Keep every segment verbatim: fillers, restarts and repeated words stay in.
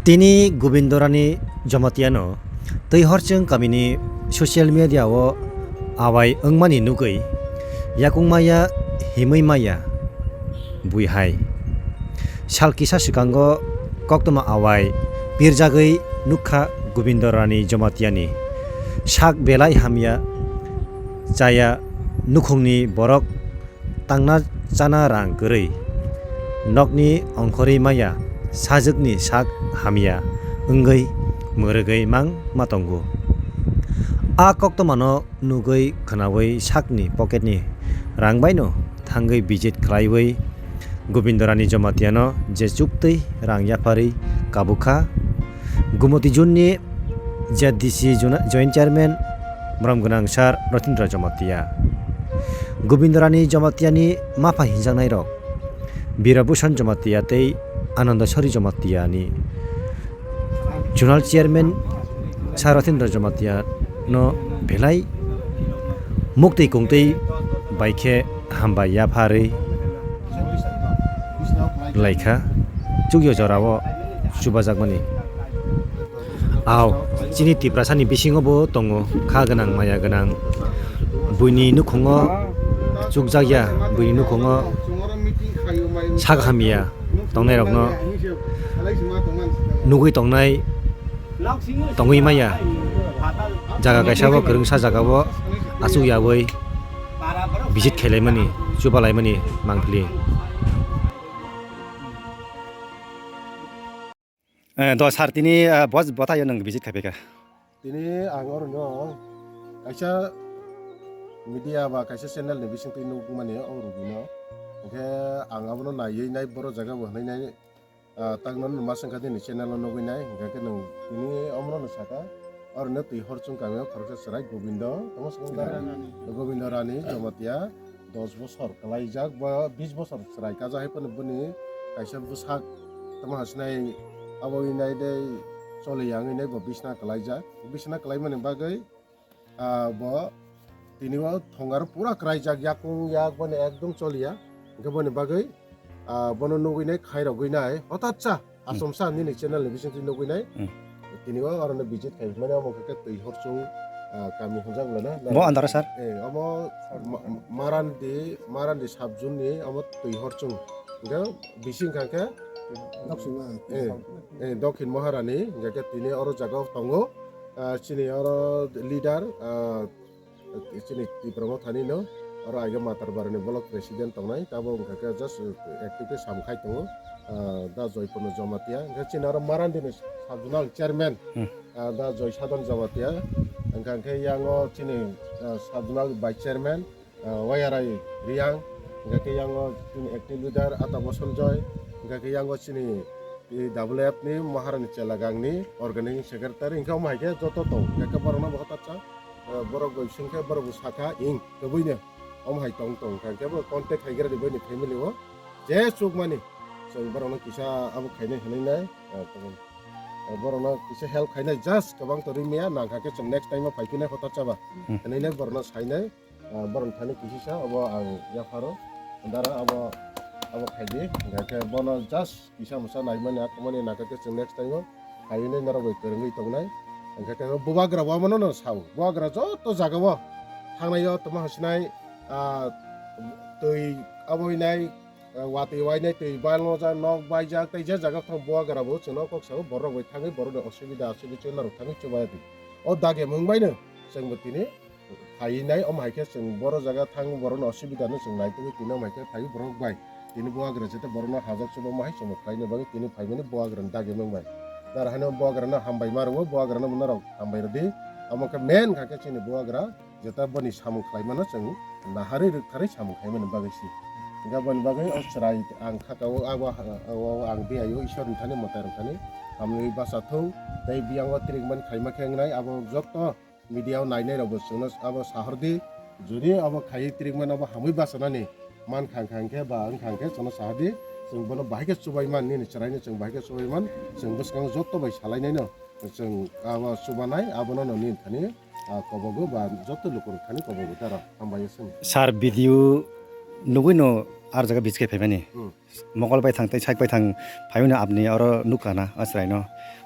Tini Gobindorani Jomatiano twi horchwng kamini social media o awai wngmani nugwi yakung maya himwi maya bui hai. Sal kisa swkango koktwma awai pirjagwi nukha Gobindorani Jomatiani sak belai hamya chaya nukhungni borok tangna chana rang kwrwi, nokni ongkhorwi maya sajwkni sak hamya wngwi mwrwgwi mang ma tongo. A koktwmano nugwi khwnawi sakni pocketni rang baino thangwi visit khlaiwi Gobindorani Jomatiano je chuktwi rang yapharwi kabukha. Gumoti Jonni Z D C juna-, Joint Chairman Borom Gwnang Sir Rotindra Jamatia, Gobindorani Jamatiani mapha hinjaknairok Birabhushan Jamatia tei Anandasori Jamatiani Zonal Chairman Sir Rotindra Jamatia no belai muktwi kungtwi bai khe hambai yapharwi laikha chukya jorao chubajakmani. Ao, chini Tiprasani bisingo bo tongo kha gwnang, maya gwnang. Buini nukhungo chukjakya, buini nukhungo sak hamya tongnairokno nugwi tongnai, tongwi maya. Jaga kaisa bo kwrwngsa jaga bo achuk yawi visit khailaimani, chubalaimani mangpili. Eh, do sir, tini, eh, bos bothayo nwng visit khai phaikha. Tini ang oro no kaisa media ba kaisa channel ni bising twi nukmani o rugwino. Hwnkhe ang abono naiwi nai borok jaga bo hwnwi nai, ah, tak no ma swngkha tini channel o nugwi nai. Hwnkhe nwng tini omono no saka oro no twi hor chwng kami o khoroksa chwrai Gobindo, tamo swkang da? Gobindo Rani. Gobindo Rani Jamatia. Dos bosor kwlaijak, ba bis bosor chwrai kaja hai phano bini kaisa bwsak tamo hasinai abo inai dei choli yang inai bo bisna kwlaijak. Bisna kwlaimani bagwi, ah, bo tini o thongar pura kwraijak, yakung yak boni ekdom choliya. Hwnkhe boni bagwi, ah, bono nugwi nai khairogwi nai hotatsa. Achomsa nini channel ni bisingtwi nugwi nai. Hmm. Tini o aro no visit khai mani omo khe twi hor chwng, ah, kami hwnjak le na. Bo andaro sir? Eh, omo ma-, ma-, Marandi, Marandi sub zone ni omo twi hor chwng. Hwnkhe bising kha khe, eh, eh, Dokhin Maharani, hwnkhe tini oro jaga o tongo. Ah, chini oro leader, ah, chini Tipra Mothani no, oro aiga Matarbarani block president tongnai, tabo wngkha khe just, eh, active khe sam khai tongo, ah, da Joypurno Jamatia, hwnkhe chini oro Marandini sub zonal chairman, Hmm. ah, da Joy Sadhan Jamatia, hwnkha khe yango chini, ah, sub zonal vice chairman, ah, Wayarai Riang, hwnkha khe yango chini active leader Ata Boson Joy, hwnkha khe yango chini, eh, W F ni Maharani Chelagangni organizing secretary, hwnkhe omo hai khe joto tong, hwnkha khe borokno bo hotatsa. Eh, borok bai bising khe borok bo sakha, ing, kwbwino omo hai tong tong kha, hwnkhe bo contact khai gra di bini family o, je chukmani chwng borokno kisa abo khainai hwnwi nai, eh, tong, eh, borokno kisa help khainai, just kwbang to rimya nangkha khe chwng next time o phai phinai hotatsa ba Hmm. hwnwi nai borokno sainai, eh, borokni thani kisisa obo ang yapharo, dara abo, abo khaidi, hwnkhe bono just kisa mwsa naimani, akwmani nangkha khe chwng next time o phaiwi nai norok bai kwrwngwi tongnai. Hwnkhe khe bubagra bo abono no sao. Bubagra joto jaga o thangnai o tamo hasinai, ah, twi aboi nai, ah, watwi wainai twi balno jak nok baijak tei je jaga thang bubagra bo chwngno kok sao borok bai thangwi borokni osubida asubida norok thangwi chubaidi. O dage mung baino chwngbo tini phaiwi nai, omo hai khe chwng boro jaga thang borokno osubida no chwng naitugwi tini omo hai khe phaiwi borok bai tini bubagra jete borokno hajak chuba omo hai chwngno khlaina bagwi tini phaimani bubagrani dagi mung bai. Dar haino bubagrano hambai ma rwo, bubagrano norok hambai rwdi. Omo khe main kha khe chini bubagra jeta boni samung khlaimano chwng naharwi rwktharwi samung khaimani bagwi si. Hwnkhe boni bagwi o chwrai ang khaka o abo ha-, o ang biyai o Ishwarni thani mwtai rok thani hamwi bacha thung tei biyang o tring mani khaima khe wngnai abo joto media o nainai rok bo chwngno abo sahordi, jodi abo khaiwi tring mano abo hamwi bachanani man khang khang khe ba wng khang khe chwngno sahordi, chwng bono bahai khe chubai man, nini chwraino chwng bahai khe chubai man, chwng bwskango joto bai salainaino chwng abo chubanai abono no nini thani, ah, kobogo ba joto lukurok thani kobogo taro hambai o chwng. Sir, video nugui no ar jaga visit khai phaimani. Hmm. Mokol bai thang tei sak bai thang phaimani apni oro nukha na Asrai no.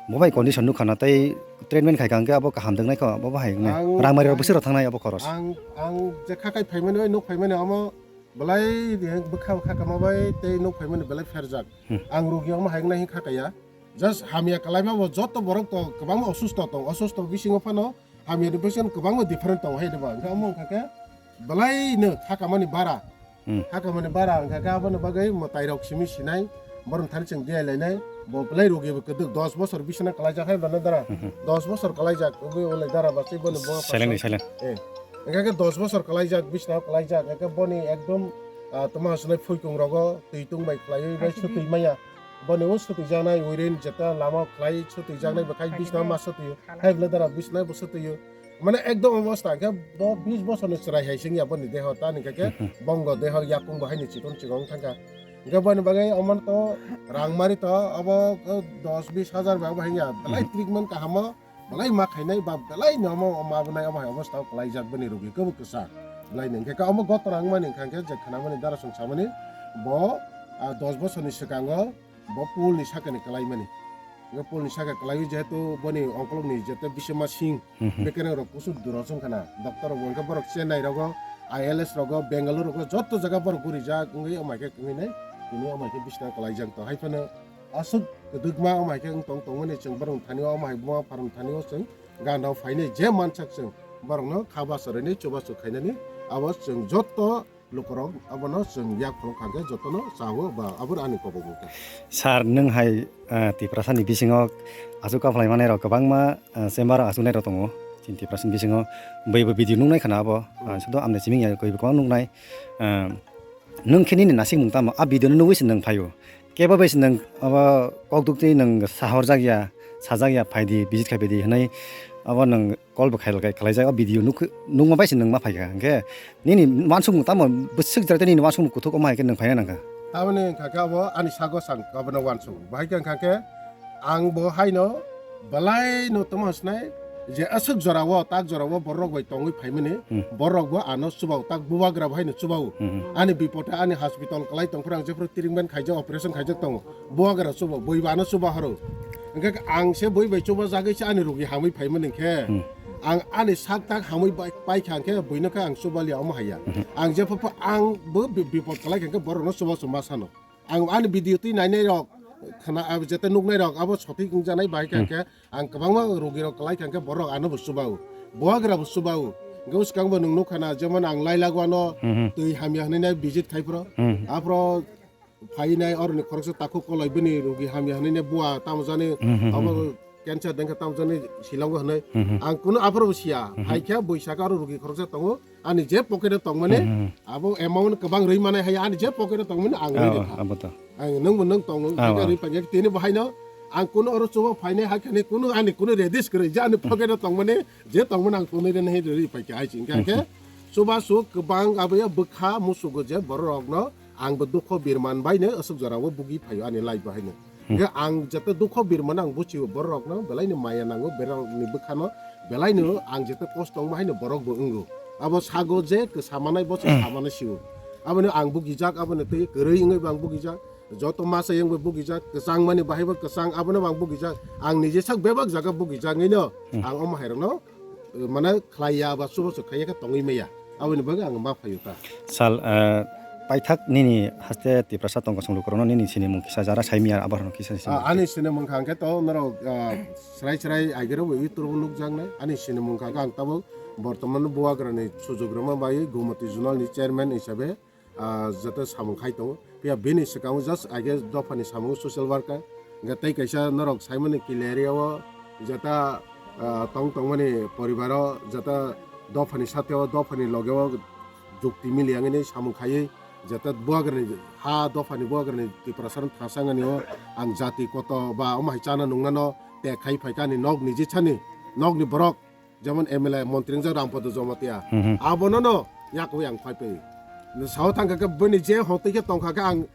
Bo bai condition nukha na tei treatment khai kha hwnkhe abo kaham dwngnai kho, abo bo hai wngnai. Ang, Rangmari rok ang, bwswk rok thangnai abo khoros. Ang, ang je kha kai phaimani bai nuk phaimani omo belai bwkha bwkha kama bai tei nuk phaimani belai pherjak. Hmm. Ang rugi omo hai wngnai hinkha kaya. Just hamya kalaima bo joto borok to kwbangma osusto tong, osusto bisingo phano hamya ni bisingo kwbangma different tong hai diba. Hwnkhe omo wngkha khe belai no kha kamani bara. Hmm. Kha kamani bara wngkha khe aboni bagwi mwtai rok simi sinai, borok thani chwng diya lainai, bo belai rugi bo kwdwk dos bosor bisina kalaijak hai bana dara. Hmm. Dos bosor kalaijak, ugwi ulai dara bachai boni bo. Silent, silent. Eh. Wngkha khe dos bosor kalaijak, bisina kalaijak, wngkha khe boni ekdom, ah, toma hasunai phuikung rogo twi tung bai khlaiwi bai sutwi maya. Boni o sutwijaknai uirin jeta lama khlai sutwijaknai bo khai bisna ma sutwi hai bwle dara bisna bo sutwi. Mane ekdom obosta khe bo bis bosorni chwrai hai singya boni deho tani khe khe bongo deho yakung bo haini chikon chikon thangkha. Hwnkhe boni bagwi omo to rang mari to abo dos bis hajar bai obo haiya belai treatment kahamo. Belai ma khainai ba belai no omo ma bo nai omo hai obosta o kwlaijak bini rugi kwbwi kwchak. Belai no hwnkhe ka omo gotor wngmani hwnkha hwnkhe je khnamani dara song samani bo, ah, dos bosorni swkango bo pool ni sakani kwlaimani. Bo pool ni saka kwlaiwi jehetu boni ongkolokni jete bisima sing Mhm. bekereng rok kuchuk duro wngkha na. Doctor rok bo hwnkhe borok Chennai rogo, I L S rogo, Bengaluru rogo joto jaga borok gurijak wngwi omo hai khe wngwi nai tini omo hai khe bisna kwlaijak to hai phano. Aswk kwdwkma omo hai khe wng tong tongmani chwng borok thani o, omo hai buma pharung thani o chwng gana o phainai je mansak chwng borokno kha bacharinai chubachu khainani abo chwng joto lukurok abono chwng yak phuru kha khe jotono chao ba abo ani kobok wngkha. Sir, nwng hai, ah, Tiprasani bisingo aswk kaphalai manai rok kwbangma, ah, chamber o aswk nai rok tongo. Chini Tiprasani bisingo bui bo video nuknai khana abo, ah, sudo amne chiming ya koi kwbang nuknai, ah, Nwng khe nini nasikmung tamo? A video no nugwi se nwng phaio. Kebo bai se nwng abo kok duk twi nwng sahorjak ya, sajak ya, phaidi, visit khai phaidi hwnwi abo nwng call bo khai, khai, khlaijak. O video nuk-, nukma bai se nwng ma phaikha. Hwnkhe nini uansukmung tamo bwswk jora tei nini uansukmung kuthuk omo hai khe nwng phaina nangkha. Tamoni wngkha khe abo ani sago sang abono uansukmung. Bahai khe wngkha khe ang bo haino belai no tamo sinai je aswk jora o, tak jora o borok bai tongwi phaimani, Hmm. borok bo ano chuba o, tak bubagra bo haino chuba o. Hmm. Ani bipode ani hospital kwlai tong phuru ang jephuru treatment khaijak, operation khaijak tongo, bubagra chuba, bui bo ano chuba horo. Hwnkhe ang se bui bai chuba jagwi se ani rugi hamwi phaimani hwnkhe, Hmm. ang ani sak tak hamwi bai, paikha hwnkhe buino khe ang chuba liya omo haiya. Hmm. Ang jephuru ang bo bi-, bipod kwlai kha hwnkhe borok no chuba chuba sano. Ang ani video twi nainai rok khna, ah, jete nuknai rok abo sothik wngjanai bai kha Hmm. khe ang kwbangma rogi rok kwlai kha khe borok ano bo chuba o, bubagra bo chuba o. Hwnkhe bwskang bo nwng nukha na, jemon ang Lailagwano Hmm, hmm. twi hamya hwnwi nai visit khai phro. Hmm. Aphro phainai oroni khoroksa takhuk koloi bini rogi hamya hwnwi nai bua tamo jani Hmm, hmm, abo hmm. cancer dengkha tamo jani Shillong o hwnwi. Hmm, hmm. Ang kunu aphro bo siya, Hmm, hmm. hai khe Boisakha aro rogi khoroksa tongo. Ani je pocket o tongmani, Hmm, hmm. abo amount kwbang rwi manai hai ani je pocket o tongmani ang rwi Oh, rikha. Abo to. Ang nwng bo nwng tong Oh, hai khe oh. rwi paikha tini bo haino ang kunu oro chuba phainai hai khani kunu ani kunu ready se kwrwi je ani pocket o tongmani je tongmani ang tonwi rwnai hai rwi paikha hai chingkha Hmm, khe hmm. chuba su kwbang abo ya bwkha musugo je borok rokno ang bo dukho birman bai no aswk jora o bugi phaio ani life bo haino. Hmm. Hwnkhe ang jete dukho birmano ang buchio, borok rokno belai ni maya nango, borok ni bwkhano belai no ang jete kosto wngma haino borok bo wngo. Abo sago je kwsa manai bo se Hmm. sa manai sio. Aboni ang bugijak, aboni twi kwrwi wngwi bo ang bugijak, joto masa yang bo bugijak, kwchang mani bahai bo kwchang, abono bo ang bugijak. Ang nije sak bebak jaga bugijak wngwi no Hmm. ang omo hai rokno mane khlai ya ba chubachu khai ya khe tongwi maya. Aboni bagwi ang ma phaio ta. Sal, eh, paithak nini haste Tiprasa tongkosong lukurokno nini sinimung kisa jara saimya abo rokno kisa sinimung. Ah, ani sinimung kha hwnkhe to norok, ah, srai srai agero bo YouTube o nukjaknai. Ani sinimung kha khe ang tabuk bortoman Bubagrani sujok rwma bai Gomoti Zonal ni chairman hisabe ah, jata samung khai tongo. Phiya bini swkango just age dophani samung social worker. Hwnkhe tei kaisa norok saimani kile area o jata, ah, tong tongmani poribaro jata dophani sateo, dophani logeo jukti mili yangini samung khaiwi jata Bubagrani ha dophani Bubagrani Tiprasa no thangsanganio ang jati koto ba omo hai chana nungnano tek khai phaikha ani nokni jisani nokni borok. Jemon M L A montri wngjak Rampada Jamatia. Hmm, hmm. Abono no yakwi ang phai phai. Sao thangkha khe bini je hotwi khe tongkha khe ang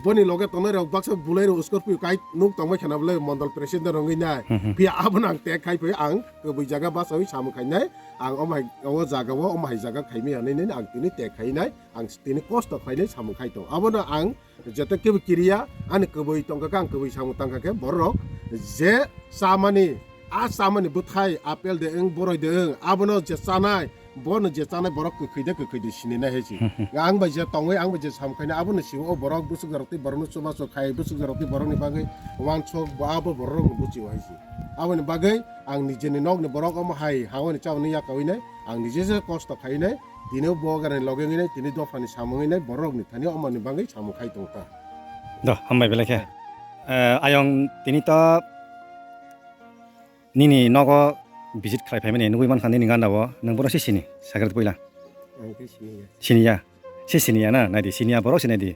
Boni loge tongnai rok baksa bulai rok Scorpio kai nuk tongbai khana bole mondol president rongwi nai. Hmm, hmm. Phiya abono ang tek khai phai ang kwbwi jaga bachawi samung khainai. Ang omo hai, o jaga o omo hai jaga khaimaya hinwi nini ang tini tek khainai. Ang tini kosto khainai samung khai tong. Abono ang jete kebo kiriya, ani kwbwi tongkha khe, ang kwbwi samung tangkha khe borok je chamani, a chamani bwthai, apple de wng, boroi de wng, abono je chanai, bono je chanai borok kwkhwi de, kwkhwi de sininai hai se. Ang bai je tongwi, ang bai je samung khainai, abono sio o borok bwswk jorok tei borokno chubachu khai, bwswk jorok tei borokni bagwi wansuk, bo abo borokno buchio hai se. Aboni bagwi ang nijeni nokni borok omo hai hawani chauni yakawinai, ang nije je kosto khainai, tini o bogarni loge wngwi nai, tini dophani samung wngwi nai, borokni thani omoni bagwi samung khai tong kha. Do, hambai belai khe. Eh, ayong tini to nini nogo visit khlai phaimani nugwi mankha nini ganda o, nwng bono se sini, sakhe puila. Ang khe sini ya. Sini ya? Se sini ya na, naidi, sini ya borok se naidi.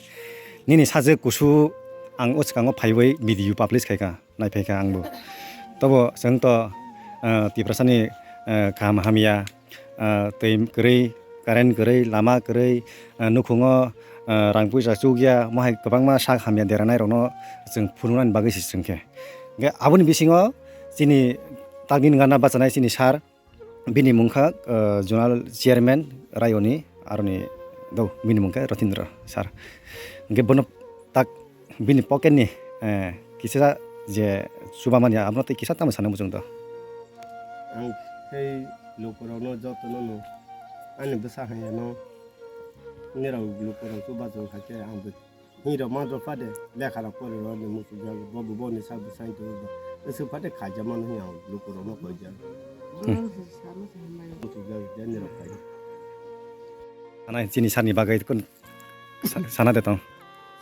Nini sajwk kusu ang o swkango phaiwi video publish khai kha. Naiphaikha angbo. Tobo chwng to, ah, Tiprasani, ah, kaham hamya, ah, twi kwrwi, current kwrwi, lama kwrwi, ah, nukhungo, ah, rang puisa chukya, mohai kwbangma sak hamya deranai rokno chwng phunuknani bagwi se chwngkhe. Hwnkhe aboni bisingo chini takni gana bachanai chini sir, bini mung kha, uh, zonal chairman Rayoni, aroni do bini mung kha Rotindra sir. Hwnkhe bono tak bini pocket ni, eh, kisa je chubamani abono tei kisa tamo sana muchung do. Ang tei lukurokno jotono no ani bwsa haiya no nirok lukurok chubachu kha khe ang bo Hini rok ma rok pha de, lekha rok pori rok ni muchuk jago, bo bo bo ni sa bwsai tong bo. Aswk pha de khaijak mano hini ang luku rok no koi jago. Hmm. Muchuk jago, je ni rok khai. Ana chini sani bagwi kun sa-, sana de tong.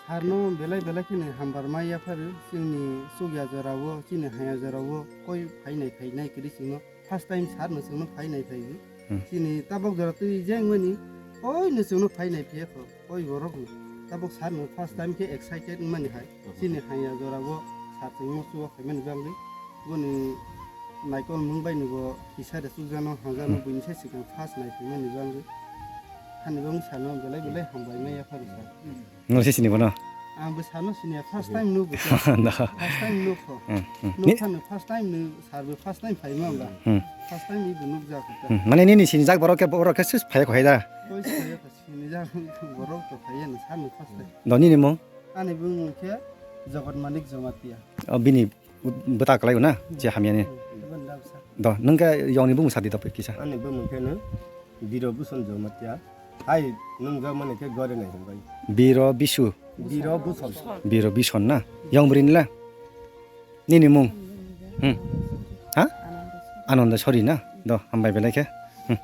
Sar no belai belai khini hambar mai ya pharu, chini chukya jora o, chini haya jora o, koi phainai phainai kiri chwngno. First time sir no chwngno phai nai phai. Hmm. Chini tabok jora twi jeng mani, oi no chwngno phai nai phiya kho, oi borok no. Tabok sir no first time khe excited mani hai. Hmm. Chini haya jora o sir chwngno chuwa khai mani bangwi. Boni naikol mung bai ni bo kisa de chukjano hajano Hmm. buini sai sikang first nai phai mani bangwi. Hani bangwi sir no belai belai hambai maya phari sir. No se sini bono. Ang bo sano sini first time nuk bo. No. First time nuk ho. Hmm, hmm. Nuk Ni- phano first time nuk sar bo first time phai ma ba. Hmm. First time ibo nuk jak ta. Hmm. Mane nini sini jak borok khe borok khe sus phai khoi da. Koi sini jak borok to phai na sano first time. Do nini mung? Ani bung mung khe Jagat Manik Jamatia. O bini bwta kwlai na je hamya ni. Hmm. Ibo dam sa. Do nung khe yong ni bung sa di to kisa. Ani bung mung khe no Biro Buson Jamatia. Hai, nung jak mani khe gore nai hwnbai. Biro Bisu. Biro Buson. Biro Bison na. Yong bwrwi ni la? Nini mung? Hmm. Ha? Ananda Sori na? Do, hambai belai khe. Hmm.